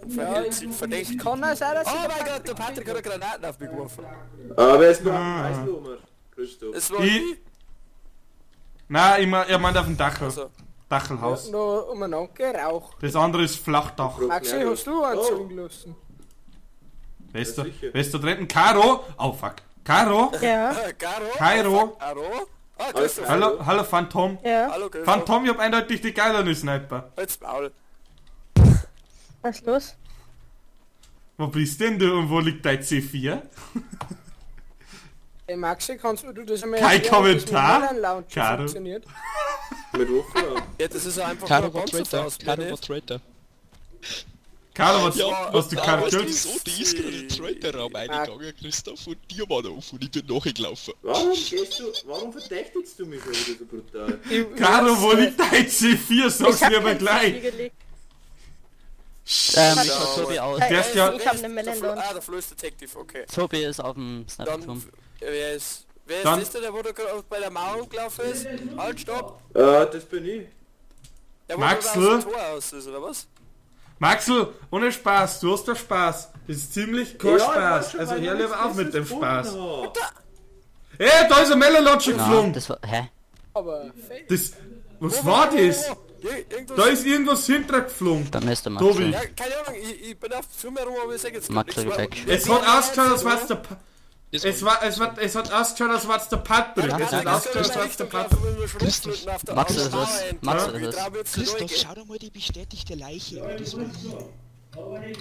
Und verhält sich verdächtig. Kann auch sein, dass Oh mein Gott, der Patrick hat eine Granaten auf mich geworfen. Aber wer ist noch am Christoph? Es war Ich- Nein, ich er meint auf dem Dachel. Also. Dachelhaus. Noch umeinander geraucht. Das andere ist Flachdach. Maxi, hast du einen Oh. zugelassen? Weißt du, Ja, sicher. weißt du dritten? Caro? Oh fuck. Caro? Ja, Caro? Kairo? Caro? Ah, Christoph. Hallo, hallo Phantom. ja. Hallo, Christoph. Phantom, ich hab eindeutig die geilere Sniper. Halt's Maul. Was ist los? Wo bist denn du und wo liegt dein C4? Hey Maxi, kannst du das einmal Kein erklären, wie das mit Kommentar? Milan Lounge Caro. funktioniert? Mit Waffe. Ja, das ist ja einfach Caro nur war ein Traitor. Panzerfaust, Caro mehr war nicht. Traitor. Caro, was, Ja, hast du da keine weißt du, gekillt? so, die ist gerade in den Traitor-Raum reingegangen, Christoph, und die war da offen und ich bin nachgelaufen. Warum gehst du, warum verdächtigst du mich schon wieder so brutal? Caro, wo liegt dein C4? Sag's Ich hab mir aber kein gleich. C4 gelegt. Ich war Tobi aus. Der ist ja- Ich hab eine Der Melon Flo, Lounge. ah, der Flo ist Detective, okay. Tobi ist auf dem Dann, Sniperturm. wer ist Dann- das denn, der wo da gerade bei der Mauer gelaufen ist? Halt, stopp! Das bin ich. Der wo Maxl? da aus dem Tor aus ist, oder was? Maxl, ohne Spaß, du hast da Spaß. Das ist ziemlich kein Ja, ich weiß Spaß. schon, Also weil ich hör nichts lieber auf mit dem Besseres Spaß. gefunden hab. Ey, da ist ein Melon Launcher Na, geflogen. das war. Hä? Aber fake. Das, was war das? Irgendwas, Da ist irgendwas hintergeflogen. Bei mir ist der Tobi. Maxel. Ja, keine Ahnung, ich bin auf dem Zimmer rum, aber ich sag jetzt Maxl nichts mehr. weg. Es hat ausgeschaut, als war's der Pa- Das es war, es war, es hat ausgeschaut, als war's der Patrick. Ja, Es hat ja, ausgeschaut, als war's der Patrick. Max ist es. Max ist es. Christoph, schau dir mal die bestätigte Leiche an. Das war ich,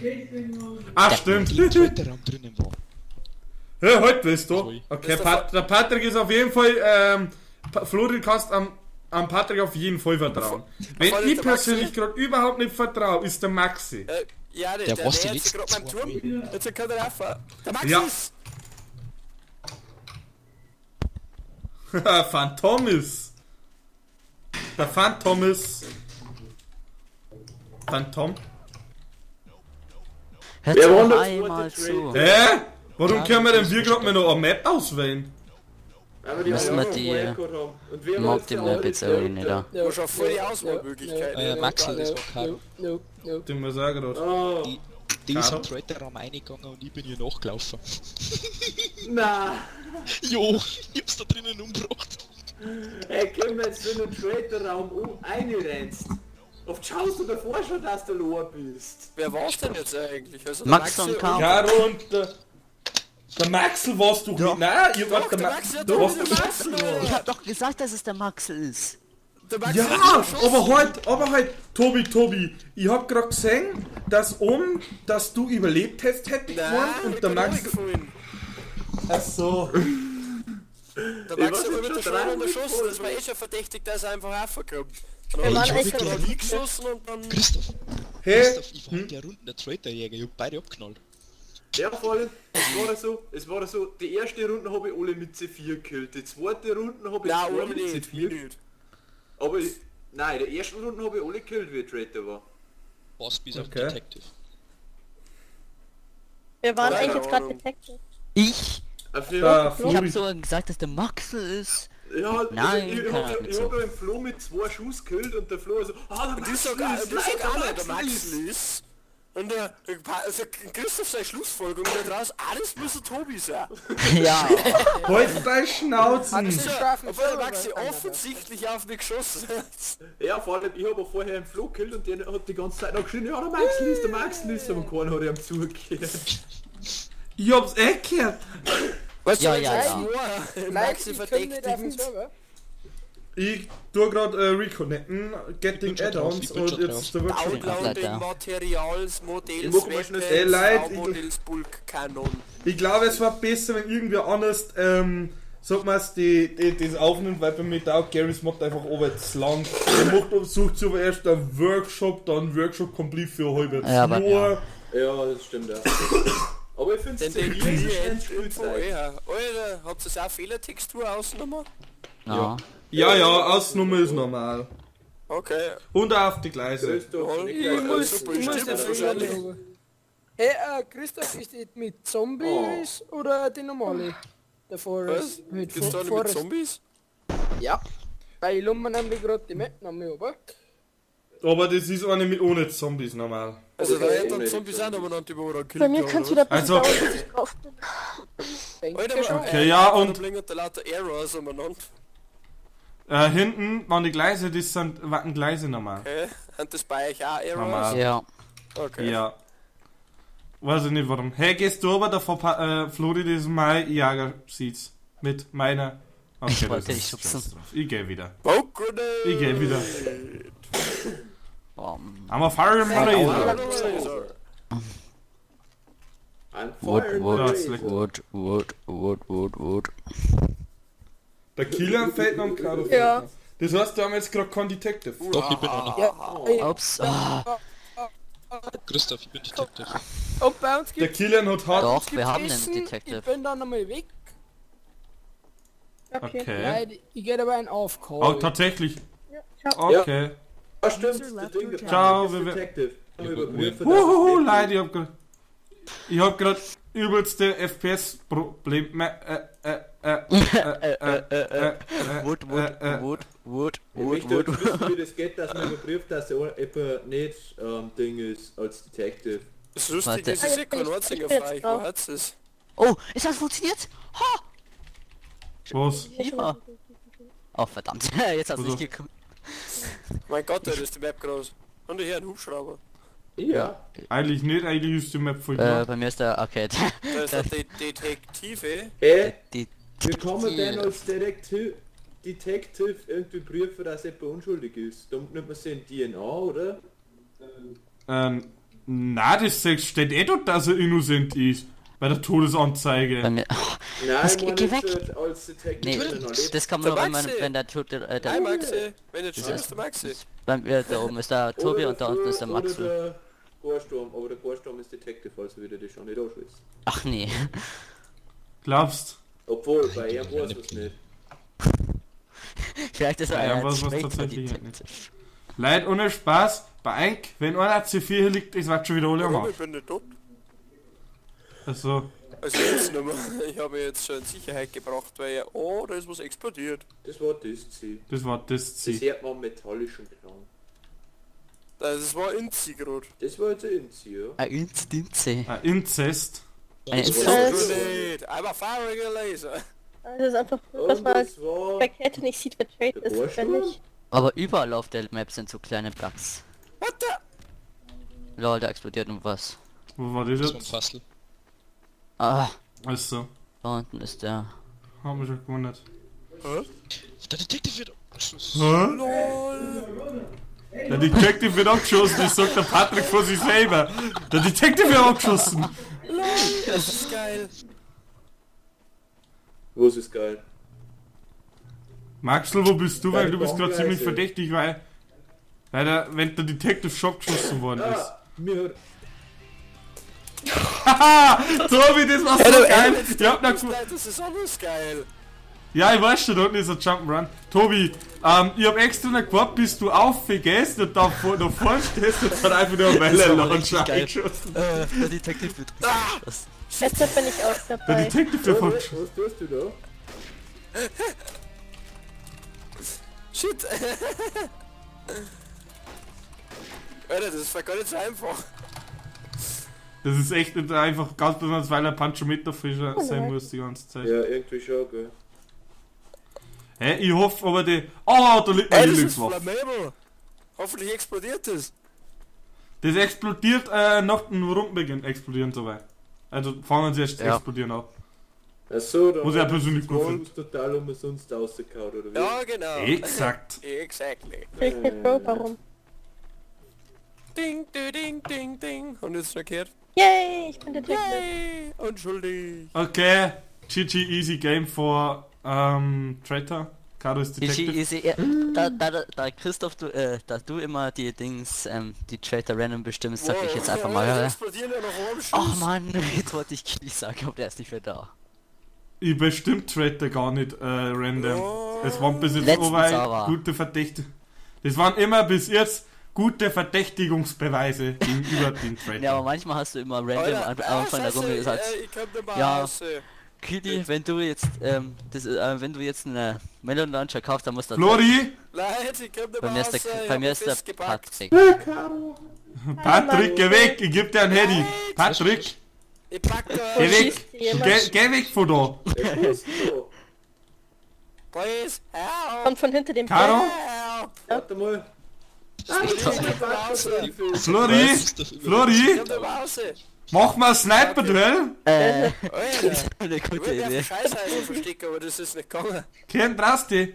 Ah, stimmt. die im Traitor-Raum drinnen war. Hör, heute bist du. Sorry. Okay, Pat der Patrick ist auf jeden Fall, Flori, kannst am Patrick auf jeden Fall vertrauen. Wenn Voll ich ist der Maxi. persönlich gerade überhaupt nicht vertraue, ist der Maxi. Ja, der, Der der, war's der die jetzt letzten gerade beim zwei Turm. Jetzt kann er rauf. Der Max Ja. ist! Phantom ist. Der Phantom ist. Phantom? Hört Wer war doch der einmal zweite zu. Hä? Warum Ja, können wir denn das wir ist gerade mal noch eine Map auswählen? Weil wir die Müssen alle wir die, vorher gehabt haben. Und wer war Mag jetzt die der Map jetzt alte irgendwie nicht Traitor? da. Ja, Du hast schon voll die Auswahlmöglichkeiten. Maxl, das war Caro. No, no, no. Den muss ich auch gerade. Oh, Die ist Caro? im Traitor-Raum reingegangen und ich bin ihr nachgelaufen. na. Jo, ich hab's da drinnen umgebracht. Ey, können wir jetzt in den Traitor-Raum reinrennst? Oft schaust du davor schon, dass du low bist. Wer war's denn jetzt eigentlich? Also der Max und Caro. Caro und der Maxl warst du nicht. Nein, ihr wart Doch, der der Max. Maxl hat Du doch warst der der Maxl. Maxl. Ich hab doch gesagt, dass es der Maxl ist. Der Max Ja, hat schon geschossen. aber halt, Tobi, ich hab grad gesehen, dass dass du überlebt hast, hätte ich Nein, gemeint, ich und der bin Max. runtergefallen. Ach so. Der Ich Max weiß hat nicht, mit der schon Schraube dreimal erschossen, das war eh schon verdächtig, dass er einfach raufkommt. Dann Wir hat waren er echt schon schon- nie geschossen und dann... Christoph, Hey, Christoph, ich war in der Runde der Traitor-Jäger, ich hab beide abgeknallt. Ja, vor allem, es war so, die erste Runde habe ich alle mit C4 gekillt, die zweite Runde habe ich Nein, zwei alle mit nicht, C4. nicht. Aber ich, nein, in der ersten Runde habe ich alle gekillt, wie ich Traitor war. Was bis auf Okay. Detective. Wir waren Keine eigentlich jetzt gerade Ahnung. Detective. Ich? Auf jeden der Ich hab Flori. sogar gesagt, dass der Maxl ist. Ja, Nein, ich keine hab, Ahnung, ich so. hab den Flo mit zwei Schuss gekillt und der Flo so, ah, der Und ich sag, Maxl ist, ich sag auch nein, nicht, der Max ist. Und der, also Christoph seine Schlussfolgerung da draus, ah, das müsste Tobi sein. Ja. Halt dein Schnauzen! Maxi strafen Obwohl der Server Maxi bei Kanada. offensichtlich auf mich geschossen hat. Ja, vor allem, ich hab auch vorher einen Flo gekillt und der hat die ganze Zeit noch geschrien, ja, der Maxl ist, der Maxl ist, aber keiner hat ihm zugehört. Ich hab's eh gehört. Weißt Ja, du, ja, jetzt ja. war Leute, Maxi ich komm nicht auf den verdächtigt. Server. Ich tu grad reconnecten, getting Ich bin schon drauf, Add-ons ich bin und schon jetzt drauf. ist der Workshop. Downloading Leider. Materials, Models, Ich mach mal schnell- Ey, Leute, ich- Models, Bulk Canon. Ich glaube, es war besser, wenn irgendwer anders, sag mal, die, das aufnimmt, weil bei mir da auch Garry's Mod einfach zu lang. Er macht, sucht sich aber erst einen Workshop, dann Workshop complete für ein halbes Ja, aber- Jahr. Ja, das stimmt, ja. Aber ich find's Den ziemlich den schön Info, Spielzeug. ja. Alter, habt ihr auch Fehlertextur ausgenommen? Ja. Ja, ja, Ausnummer ist normal. Okay. Und auch auf die Gleise. Christoph, nicht Ich gleich muss, super, ich muss stimmt, den wahrscheinlich. Fehler. Hey, Christoph, ist das mit Zombies oder die normale? Der Was? Forest. Mit Gibt's da nicht mit Forest. Zombies? Ja. Weil ich lummer nämlich gerade die Map noch mehr, aber. Aber das ist eine mit ohne Zombies normal. Also da Okay. hätten dann Zombies auch noch über Bei mir kann's wieder ein bisschen Also- dauern, bis ich drauf bin. Denke schon. Okay, ja, und- Da blinkt da lauter Errors umeinander. Hinten waren die Gleise, das sind waren Gleise normal. Okay, sind das bei euch auch Errors? Normal. Ja. Okay. Ja. Weiß ich nicht warum. Hey, gehst du aber davor, Flori, das ist mein Jager sieht. Mit meiner. Okay, Ich wollte das dich ist schubsen. scheiß drauf. Ich geh wieder. Smoke Grenade! Ich geh wieder. Bom. I'm a fire Laser. I'm Wood, firing wood, the Ja, laser. wood, wood, wood, wood, wood. Der Killer fällt noch und Karo fällt Ja. noch. Das heißt, wir haben jetzt gerade keinen Detective. Doch, ich bin einer. Ja, Ups. Ah, Christoph, ich bin Detective. und bei uns Der gibt's, Kilian hat hart. Doch, wir haben einen Essen. Detective. Ich bin dann nochmal weg. Okay. Okay. Nein, ich gehe aber ein Aufcall. Oh, tatsächlich. Ja, ciao. Okay. Ah, stimmt, der Ding, der Ciao, Patrick ist wir- Detective. Überprüfen, Huhuhu, dass es Leute, ich hab grad übelste FPS-Probleme. Wood, wood, wood, wood, Ich wood, möchte wood. jetzt wissen, wie das geht, dass man überprüft, dass er jemand nicht Ding ist als Detective. Das Lustige Warte. ist, ich sehe keinen einzigen Ich bin jetzt frei. drauf. Wo hat's das? Oh, ist das funktioniert? Ha! Was? Ja. Oh, verdammt. Jetzt hat's Also. nicht gekommen. Mein Gott, das ist die Map groß. Und hier ein Hubschrauber. Ja. Eigentlich nicht, eigentlich ist die Map voll klar. Bei mir ist der okay. Da ist der Detektive. Hey, Die wie kann man denn als Detective irgendwie prüfen, dass jemand unschuldig ist? Da nimmt man sich ein DNA, oder? Na, das steht eh dort, dass er innocent ist. Bei der Todesanzeige. Bei mir. Nein, Was, ich meine geh jetzt weg. halt als Detective. Nee, wenn er noch lebt. das kann man Der nur, wenn man, Maxi. wenn der Tote, der, Hi Maxi, wenn jetzt Das stimmt, ist- ist der Maxi. bei mir da oben ist der Tobi Oder und da unten ist der Oder Maxel. der Gorsturm, aber der Gorsturm ist Detective, also wieder die schon nicht anschließt. Ach nee. Glaubst? Obwohl, bei ihm weiß man's nicht. Vielleicht ist er Ja, ein was- was Traitor tatsächlich Detective. Leid ohne Spaß, bei Eink, wenn einer C4 hier liegt, ist wird schon wieder alle am Warum? Arsch. Ich bin nicht tot. Also, Also jetzt nicht mehr. Ich habe jetzt schon in Sicherheit gebracht, weil ja, oh, da ist was explodiert. Das war das Ziel. das war das Das Ziel. hört man metallischen Klang. Das war in sie gerade. Das war jetzt ein Inzi, ja. Ein Inzinze. Ein Inzest. Ein Das Inzest. war- Grenade! I'm a firing a laser. Also es ist einfach blöd, dass Und man das war... bei Kette nicht sieht, wer Trade Der ist, wenn Gorsturm? nicht. Aber überall auf der Map sind so kleine Bugs. What the? Lol, da explodiert noch was. Wo war das Das war ein jetzt? Fassel. Ah, Also, da unten ist der. hab mich schon gewundert. Der Detective wird abgeschossen. Hä? LOL! Der Detective wird abgeschossen, das sagt der Patrick vor sich selber. Der Detective wird abgeschossen. Das ist geil. Was ist geil? Maxl, wo bist du? Weil Bei du bist gerade ziemlich Baumgleise. verdächtig, weil wenn der Detective schon abgeschossen worden ist. Ah, mir hat... Haha! Tobi, das war so geil! Ich hab noch Das ist alles geil. Ja, ich weiß schon, da unten ist ein Jump'n'Run. Tobi, ich hab extra noch gewartet, bis du aufgehst und da vorne stehst und dann einfach nur eine Das Welle war aber richtig Launcher geil. eingeschossen. Der Detective wird abgeschossen. Deshalb bin ich auch Der dabei. Detective wird Was, abgeschossen. was tust du da? Shit. Alter, das war gar nicht so einfach. Das ist echt nicht einfach, ganz besonders, weil er Panchometer-Fischer sein muss die ganze Zeit. Ja, irgendwie schon, gell. Hä, ich hoffe aber die... Oh, da liegt meine Ey, das ist Lieblingswaffe. flammable. Hoffentlich explodiert das. Das explodiert nach dem Rundenbeginn explodieren soweit. Also fangen sie erst Ja. explodieren an. Ach so, da Muss ich ja persönlich gut finden. ist total umsonst rausgehauen, oder wie? Ja, genau. Exakt. Exactly. Richtig, Bro, warum? Ding, ding, ding, ding, ding. Und jetzt schon gehört. Yay, ich bin Detective. Yay! Unschuldig. Okay, GG easy game for Traitor. Caro ist GG Detective. easy. Ja, da Christoph, du, da du immer die Dings, die Traitor random bestimmst, sag ich jetzt einfach mal. Ja, Ja. explodieren ja noch am Schuss. Oh Mann, jetzt wollte ich Kili sagen, aber der ist nicht mehr da. Ich bestimmt Traitor gar nicht random. Oh. Es waren bis jetzt Letztens aber aber. gute Verdächtige. Das waren immer bis jetzt gute Verdächtigungsbeweise gegenüber dem Traitor. Ja, aber manchmal hast du immer random Alter, am Anfang der Scheiße, Runde gesagt, ich komm nicht mehr Ja. raus. Kili, wenn du jetzt, wenn du jetzt eine Melon Launcher kaufst, dann musst du... Flori! Leute, ich komm nicht Bei mir ist der, bei mir ist der Patrick. Patrick, geh weg! Ich geb dir ein Handy! Patrick! Ich pack da! Geh weg! Geh weg von da! Please, help! Kommt von hinter dem Caro? Warte mal! Flori! Flori! Mach mal Sniper-Duell! Das ist eine gute Idee. Scheiße verstecken, aber das ist nicht gegangen. Kein Drasti!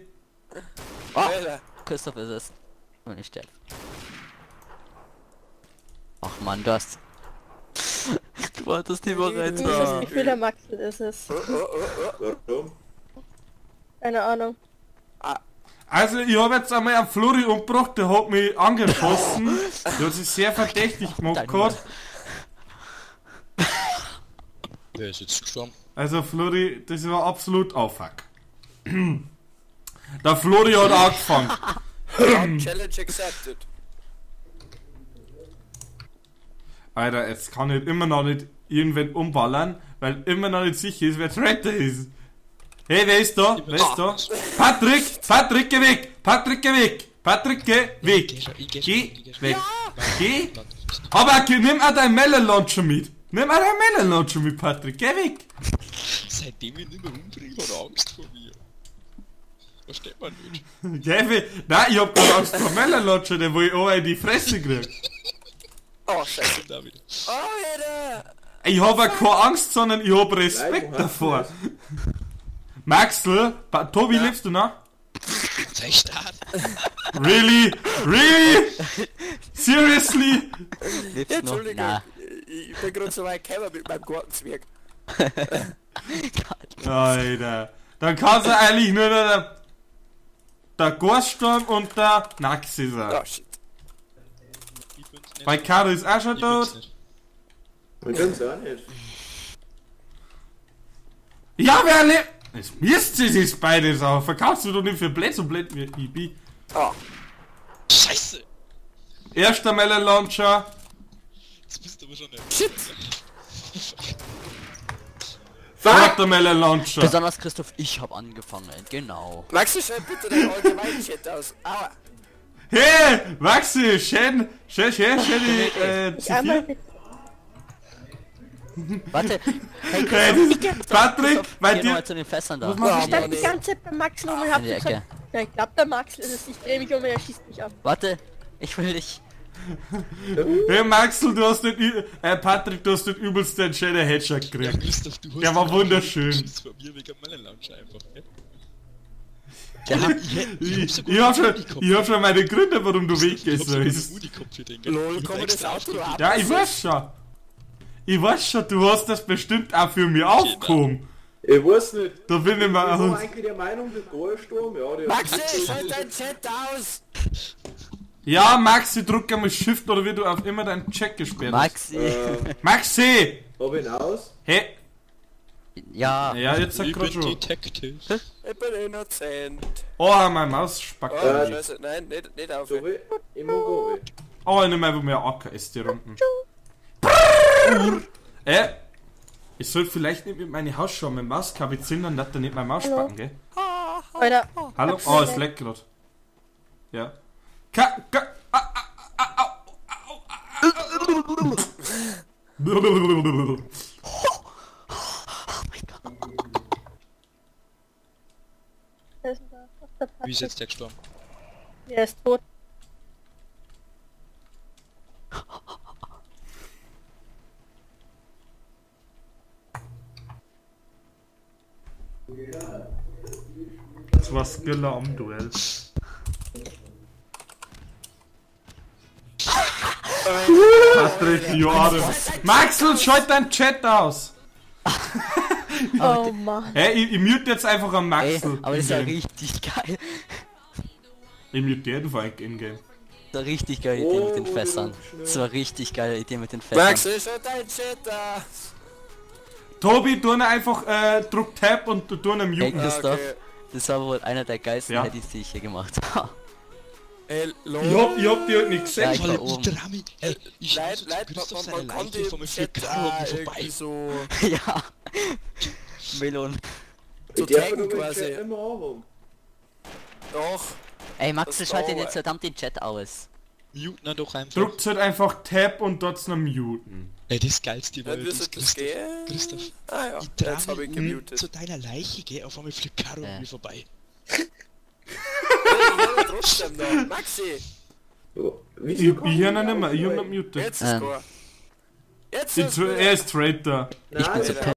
Oh, Christoph ist es. Und ich sterbe. Ach man, du hast... Du hattest die bereit. Ich hab das Gefühl, der Maxel ist es. Warum? Keine Ahnung. Also ich habe jetzt einmal einen Flori umgebracht, der hat mich angeschossen. Der hat sich sehr verdächtig gemacht gehabt. Wer ist jetzt gestorben? Also Flori, das war absolut... Oh fuck. Der Flori hat angefangen. Challenge accepted. Alter, jetzt kann ich immer noch nicht irgendwen umballern, weil immer noch nicht sicher ist, wer Traitor ist. Hey, wer ist da? Wer ist da? Patrick! Patrick, geh weg! Patrick, geh weg! Patrick, geh weg! Geh weg! Geh! Aber nimm auch dein Melon Launcher mit! Nimm auch dein Melon Launcher mit, Patrick! Geh weg! Seitdem ich nicht mehr umbringe, hat er Angst vor mir. Versteht man nicht. Geh weg! Nein, ich hab keine Angst vor Melon Launcher, der wo ich auch in die Fresse krieg. Oh, scheiße. Alter! Ich hab auch keine Angst, sondern ich hab Respekt davor. Maxl, Tobi, ja. Lebst du noch? Really? Really? Seriously? Lebst du noch? Entschuldigung, ich bin gerade so weit gekommen mit meinem Gartenzwerg. Alter. Dann kannst du eigentlich nur noch der Gorstorm und der Naxi sein. Oh shit. Bei Caro ist auch schon tot. Ich bin's auch nicht. Ja, wer lebt? Es misst sie sich beides auf. Verkaufst du doch nicht für blöd, so blöd wie ich bin. Oh. Scheiße! Erster Melon Launcher. Jetzt bist du aber schon nicht. Shit! Zweiter Melon Launcher. Besonders Christoph, ich hab angefangen, genau. Maxi, schreib bitte den allgemeinen Chat aus. Aua. Hey, Maxi, schön, schön, schön, schön die, C4. Warte, hey, Christoph, Patrick, bei dir zu den Fässern da. Ich stand die ganze Zeit bei Maxl um und hab gesagt, ja, ich glaub der Maxl ist es, ich dreh mich um und er schießt mich ab. Warte, ich will dich. Hey Maxl, du hast den, Patrick, du hast den übelsten schönen Headshot gekriegt. Ja, Christoph, du hast der war wunderschön. Von mir wegen meiner Lounge einfach, ne? Ich hab schon meine Gründe, warum du weggegangen bist. Lol, komm das Auto ab. Ja, ich weiß schon. Ich weiß schon, du hast das bestimmt auch für mich aufgehoben. Ich weiß nicht. Da bin ich mal Ich war eigentlich der Meinung, der Gorsturm, ja, der... Maxi, schalt dein Chat aus! Ja, Maxi, drück einmal Shift oder wie du auf immer deinen Chat gesperrt hast. Maxi! Maxi! Hab ihn aus? Hey! Ja. Ja, jetzt sag grad schon. Detective. Ich bin innocent. Oh, meine Maus spackt. Oh, scheiße, nein, nicht auf. Ich muss go. Oh, ich nehme einfach mehr AKS die Runden. Ich sollte vielleicht nicht mit meinen Hausschuhe, mit Mauskabel ziehen, dann darf er nicht meine Maus spacken, gell? Alter. Hallo? Oh, es leckt grad. Ja. Ka, ka, a, a, a, au, au, au. Wie ist jetzt der gestorben? Der ist tot. Das war Skiller am Duell. Patrick, you are the... Maxl, schalt deinen Chat aus! Oh Mann. Hey, ich mute jetzt einfach am Maxl. Ey, aber das ist ja richtig geil. Ich mute jeden Fall in-game. Das war richtig geile Idee mit den Fässern. Das war richtig geile Idee mit den Fässern. Maxl, schalt deinen Chat aus! Tobi, tu einfach, druck Tab und tu einen Mute. Hey Christoph, okay. Das war wohl einer der geilsten ja. Headies, die ich hier gemacht habe. Ey, lol. Ich hab die halt nicht gesehen. Ja, ich war oben. Ey, ich Leid, man kann die Chat vorbei. So. Ja. Melon. Zu Ich darf taggen nur den quasi. Chat nicht mehr anhaben. Doch. Ey, Max, Das schalt den dauert. jetzt verdammt den Chat aus. Muten ihn doch einfach. Drückt halt einfach Tab und dort noch muten. Ey, das geilste war Ja, ja wie das, soll das Christoph. gehen? Christoph. Ah ja, Ich dreh jetzt habe ich mich um gemutet. zu deiner Leiche, gell? Auf einmal fliegt Caro an mir vorbei. Ich höre trotzdem noch. Maxi, Wieso Ich, kann ich höre ihn nicht nicht mehr, ich hab ihn aufhalten? muted. jetzt ist gut. Jetzt Die ist gut. Er ist Traitor. Ich bin Nein, so Alter.